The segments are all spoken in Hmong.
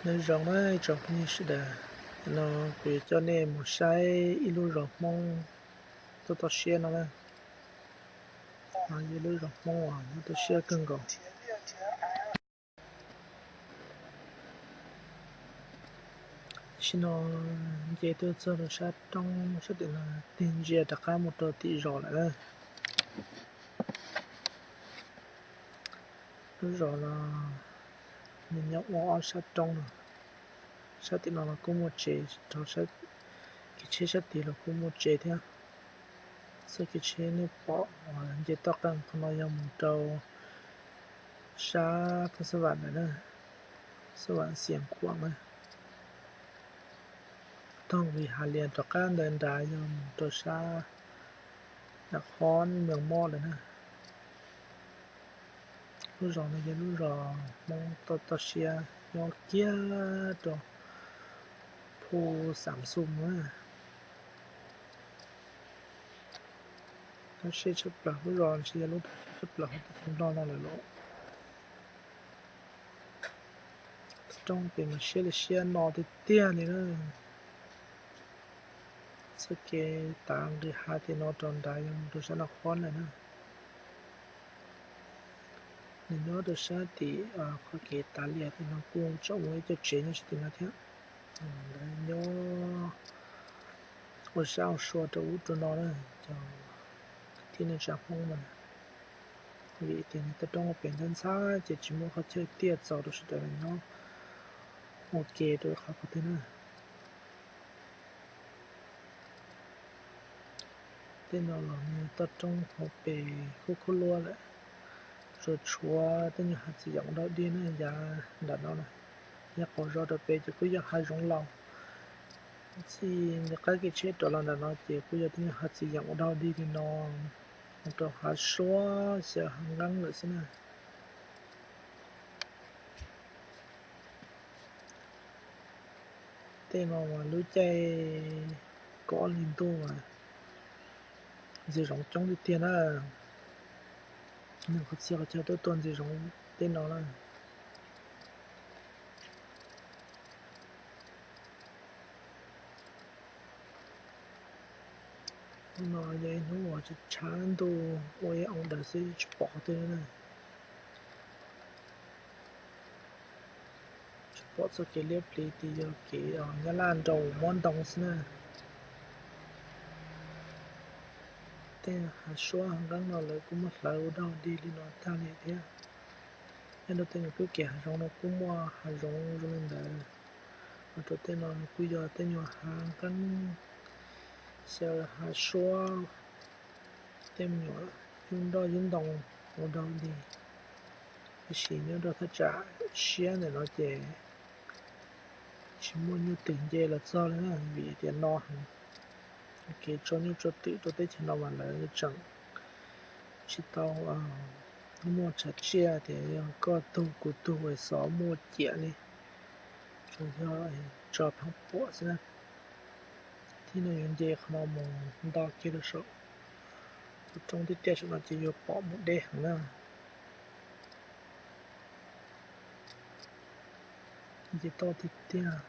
Nyob zoo na ib tsoom phooj ywg sawv daws, no kuv yuav coj nej mus saib ib lub zos Hmoob toj toj siab no na. No yog lub zos Hmoob uas nyob toj siab kawg nkaus. Tam sim no nce tuaj txog rau sab roob sab tim no, tig ntsia rov qab mus rau tim zos lawm na. Lub zos no nws nyob ua ob sab roob no. Sab tim no los kuj muaj tsev, rau kev tsheb sab tid los kuj muaj tsev thiab. Txoj kev tsheb nej pom nce toj qeej qhov no yog mus rau sab Phab Xab Vam ntawd na, Xab Vam Xias Khuam na. Taug Vis Has Lias rov qab ntawd nrad yog mus rau sab Naj Qhob Mees Moj lawm na. Lub zos no yog lub zos Hmoob toj toj siab nyob kiag rau phu Xam Xum na. Lub siab tshaj plaws, lub zos ntshe yog lub siab tshaj plaws hauv teb chaws Nplog no lawm los. Roob pem mas siab li siab no tiag tiag li na. Txoj kev tav nqis hav tim no rau nrad yog mus rau sab Naj Qhob lawm na. Nws nyob rau sab tim qhov kev tav lias tim no kuj tseem muaj ib co tsev nyob sab tim no thiab. Lawv nyob ua sab ua sua rau ub rau no na, cov kwv tij neej tsa Hmoob na. Vim tias nws toj roob pem ntxhab ntxhab ces tsis muaj qhov chaw tiaj txaus rau sawv daws los nyob ua ke rau qhov qhov twg na. Tej no los nws toj roob hauv pes khub khub luab lawm, tsuas tshuav tej nyuag hav txiv yoom dog dig na yav nram no na. Yog qaum zos rau pem ces kuj yog hav zoov laus. Txij nws qab kev tsheb rov los nram no ces kuj yog tej nyuag hav txiv yoom dog dig li no, mus rau hav suab xyaw hav nqeeb lawm xwb na. Tej no mas lub caij kaum ob hlis ntuj mas ntxiv zoov coob tiag tiag na. Nws qhov txhia qhov chaw tuaj tua ntxiv zoov tej no na. Hnub no yog ib hnub uas tshav ntuj ua ib oo daws xwb tsis pom qhov twg na. Tsis pom txoj kev liab pliv, tias yog kev Nyab Laj nraus muab ntoo xwb na. Tej hav suab hav nqeeb no lawv kuj muab hlawv ua dog dig li no tag li thiab. Nyob rau tej nyuag kwj kev hav zoov no kuj muaj hav zoov zoo li ntawd. Ho rau tej no kuj yog tej nyuag hav nqeeb, xyaw hav suab, tej me nyuam yub nroj yub ntoo ua dog dig. Tab sis nyob rau thaj tsam siab ntawm no ces tsis muaj nyuj twm nce los txog li na, vim tias no heev. Kev tso nyuj tso twm rau teb chaws no mas lawv tseem tsis tau muaj tshav tsiaj tias yog koj tug kuv tug es xov muaj ciam li, tsuas yog tso pheej puam xwb na. Thib no yuav nce qhov no mus nto kiag rau saum, tus roob tiaj tiaj saum no ces yuav pom mus deb heev na. Nce toj tiag tiag.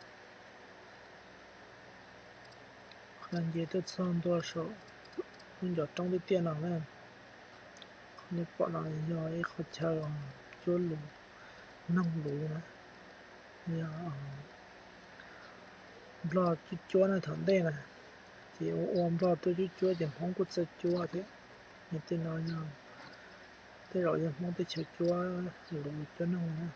Qhov no nce tuaj txog ntua saum lub ncov roob tiaj tiaj no na. Qhov nej pom no yog ib qhov chaw cuab lus, noog lus na. Yog Nplog cuab cuab na, thaum ntej na, ces ua ua Nplog tuaj cuab cuab ces Hmoob kuj txawj cuab thiab. Tej no yog, tej zaum yog Hmoob teb chaws cuab lus cuab noog na.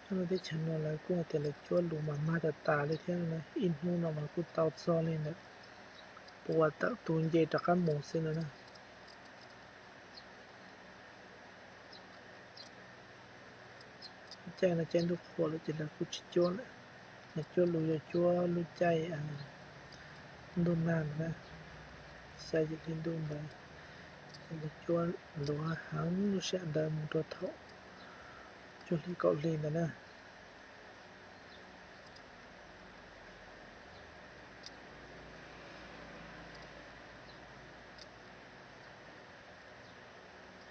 Nyob rau teb chaws no lawv kuj hais tias lawv cuab lus mas mag tas tas li thiab na, ib hnub no mas kuj tau txog li ntawm pua tawm tus nce rov qab mus xwb no na. Lub caij no caij ntuj qhua lawm ces lawv kuj tsis cuab lawm. Lawv cuab lus yog cuab lub caij ntuj nag na, xya yim hli ntuj ntawd, ces lawv cuab lus heev lub sij hawm ntawd mus rau thaum cuaj hli kaum hli ntawd na.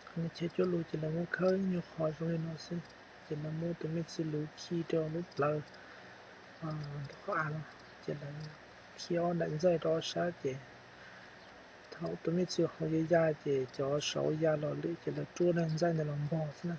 Qhov chaw cuab lus ces lawv muab khawb nyuag qhov zoo li no xwb, ces lawv muab tus me txwv luv khi rau lub plawv ntawm qhov av no, ces lawv khi ob daim ntxaij rau ob sab ces thaum tus me txwv hauv ya ya ces cov saud ya los lwm ces lawv rub daim ntxaij ntawd los npog xwb na.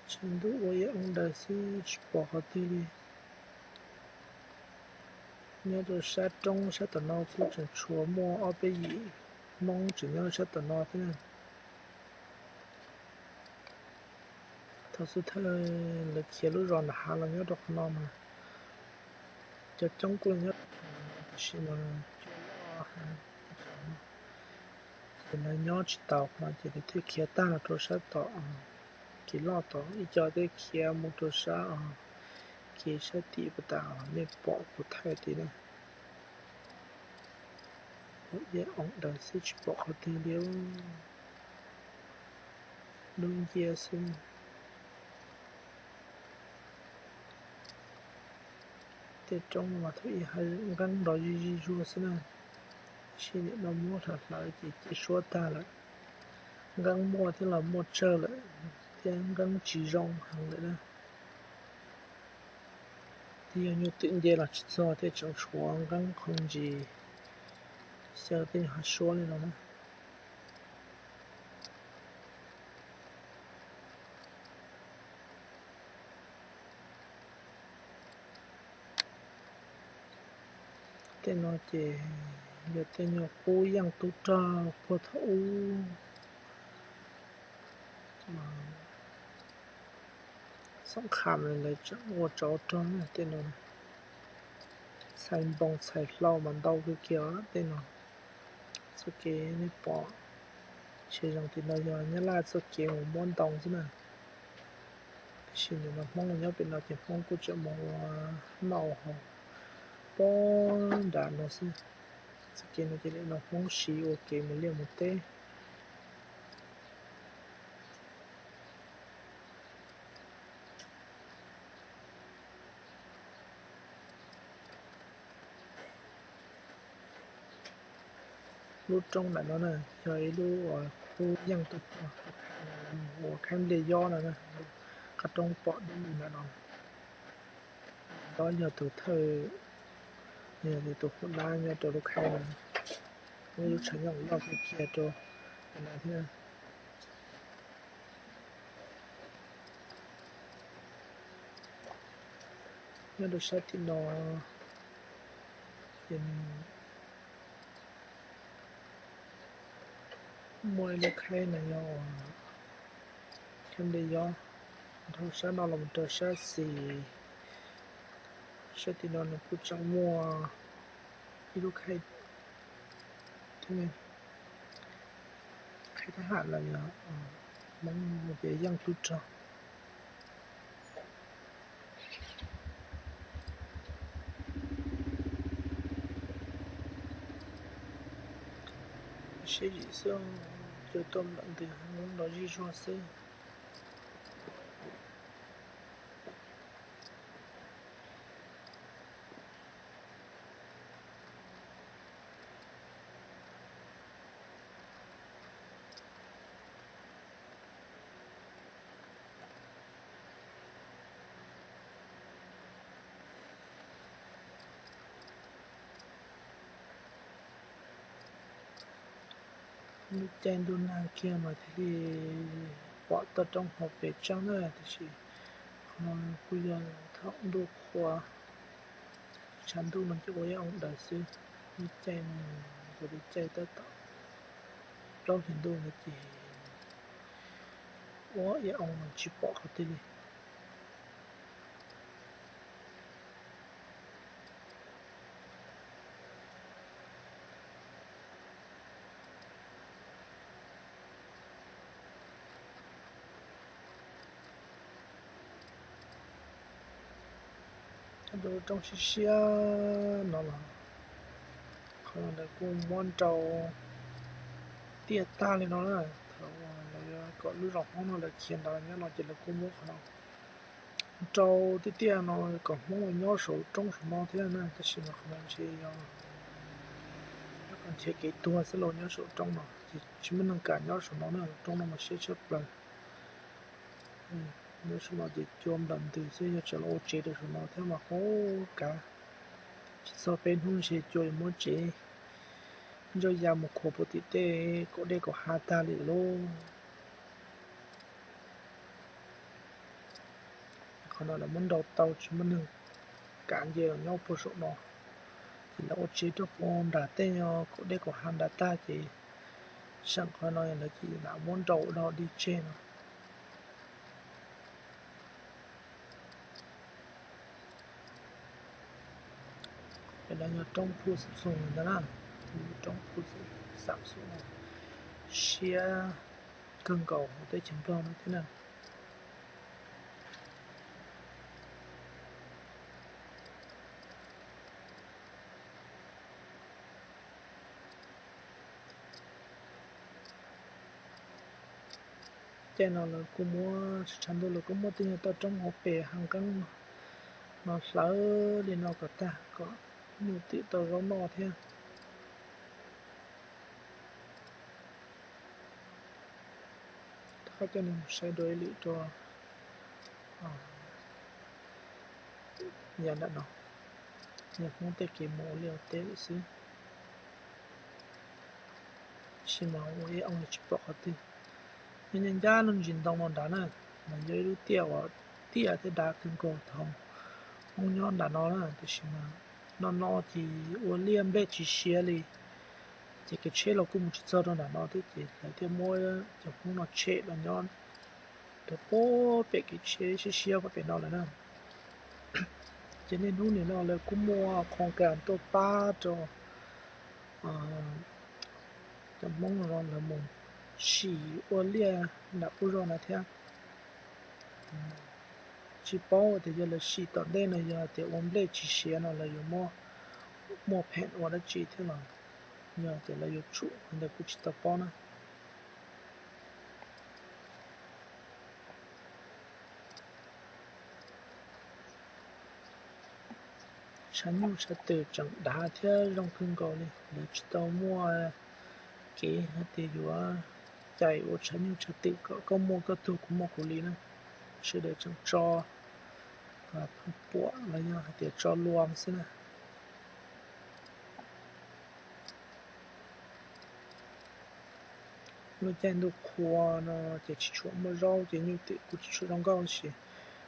Tshav ntuj ua ib oo daws xwb tsis pom qhov twg li. Nyob rau sab roob sab tom no kuj tseem tshuav muaj ob peb yim Hmoob tseem nyob sab tom no thiab na. Thaum xub thawj lawv khiav lub zos nram hav los nyob rau qhov no mas cov coob kuj nyob rau qhov no tiam sis mas cua loj heev, ces lawv nyob tsis taus qhov no ces lawv thiaj khiav tag los rau sab tom kev loj tod, ib co thiaj khiav mus rau sab kev sab tim puag ta nej pom kuv thaij tid na. Ua ib oo daws xwb tsis pom qhov twg li, dub nciab xwb. Tej roob no mas thaum ub hav nqeeb nrov zij zij zuag xwb na, tab sis nim no muab hlawv hlawv ces ciaj suab tag lawm. Nqeeb muaj thiab los muaj tsawg lawm thiab nqeeb tsis zoo heev lawm na. Twb yog nyuj twm nce los tsis txog thiaj tseem tshuav nqeeb qhov ntsis xyaw tej hav suab li no na. Tej no ces yog tej nyuag qub yeej tub rog puag thaum ub, xoom kham lawv tseem ua tsov rog tej no, txhais npoo txhais hlau mas ntau kawg kiag tej no. Txoj kev nej pom tsheb zoo tim no yog Nyab Laj txoj kev mus muab ntoo xwb na. Tiam sis nim no Hmoob los nyob pem no ces Hmoob kuj tseem mus ua noj haus pob nram no xwb. Txoj kev no ces nim no Hmoob siv ua kev mus liaj mus teb. Lub roob ntawm no na yog ib lub uas qub yeej tub rog, ua khaib npliaj yob no na, qab roob pom dub ntawm no. Nyob yog tus thawj, yog tus hum nab nyob rau lub khaib no, muaj ib lub tshav nyooj loj kiag rau no thiab. Nyob rau sab tim no ces muaj ib lub khaib no yog khaib npliaj yob, dhau sab no los rau sab xis. Sab tim no nws kuj tseem muaj ib lub khaib thiab, khaib thab ham los yog Hmoob hu tias yeej tub rog. Siab zim xwb, cua tuaj nplawm ntws heev, nrov zij zuag xwb. Lub caij ntuj nag kiag mas thiaj li pom toj roob hauv pes tseeb na, tiam sis qhov no kuj yog thaum ntuj qhua, tshav ntuj no ces ua ib oo daws xwb. Lub caij no yog lub caij tab tom plaub hlis ntuj no ces ua ib oo mas tsis pom qhov twg li. Rau lub roob siab siab no los qhov no lawv kuj muab nrau tiaj tag li no na. Thaum lawv kom lub zos Hmoob no lawv khiav nrad nyob no ces lawv kuj muab qhov no rau tiaj tiaj no kom Hmoob los nyob saum roob saum no thiab na, tab sis mas qhov no ntshe yog nyob kom nrhiav kev tuag xwb los nyob saum roob no ces tsis muaj neeg kam nyob saum no na, roob no mas siab tshaj plaws. Nyob saum no ces cua nplawm ntws xwb, yog tseem los ua tsev rau saum no thiab mas qub kav, tsis txog peb hnub ntshe cua yuav muab tsev ntsaum ya mus khuam puag tim tej kaum dej kaum hav tag li lauj. Qhov no lawv muab nrau tau tsis muaj neeg kam nce los nyob puag saum no, ces lawv ua tsev rau puag nram tej kaum dej kaum hav nrad tag ces seem qhov no lawv cia li lam muab nrau ua dog dig tseg no. Pem no yog roob Phu Xam Xoom ntag na, roob Phu Xam Xoom, siab kawg nkaus hauv teb chaws Nplog no thiab na. Caij no lawv kuj muab, tshav ntuj lawv kuj muab tej nyuag toj roob hauv pes hav nqeeb no hlawv li no kom tag kom nyuj twm tau zaub noj thiab. Rov qab coj nej mus saib dua ib lwm rau yav nram no, yog Hmoob tej kev mus ua liaj ua teb lawm xwb. Tab sis mas ua ib oo tsis pom qhov twg. Nyob ncaj ncaj lub ntsis ntoo no nrad na, mas yog ib lub tiaj uas tiaj thiab dav kawg nkaus thaum Hmoob nyob nram no na, tiam sis mas no no ces ua liaj nplej tsis siav li, ces kev tsheb los kuj mus tsis txog rau nram no thiab, ces lawv thiaj muab cov Hmoob no tshem los nyob rau puag pem kev tsheb siab siab puag pem no lawm na. Ces niaj hnub nim no lawv kuj muaj qhov kas tuaj pab rau cov Hmoob no lawv mus sim ua liaj nram qub zos na thiab. Tsis paub tias yog lawv sim tom ntej no yog tias ua nplej tsis siav no lawv yuav muaj pheem ua dab tsi thiab los yog tias lawv yuav tsum ntawd kuj tsis tau paub na. Tshav nyuj tshav twm tseem dav thiab zoo kawg nkaus li, lawv tsis tau muaj kev hais tias yuav cais ua tshav nyuj tshav twm kom koj muaj koj tug kuv muaj kuv li na. Sawv daws tseem tso puam los yog hais tias tso lua xwb na. Lub caij ntuj qhua no ces tsis tshua muaj zaub ces nyuj twm kuj tsis tshua zoo nkauj, tab sis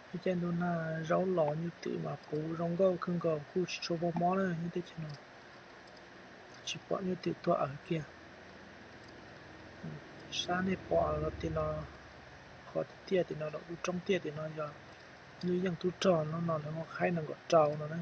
lub caij ntuj nag zaub los nyuj twm mas puv zoo nkauj kawg nkaus, kuj tsis tshua muaj mob na nyob teb chaws no. Tsis pom nyuj twm tuag awm kiag. Sab nej pom los tim no, qhov tiaj tim no, lub roob tiaj tim no yog lub yeej tub rog no, lawv muab qhaib nees nkaum rau no na.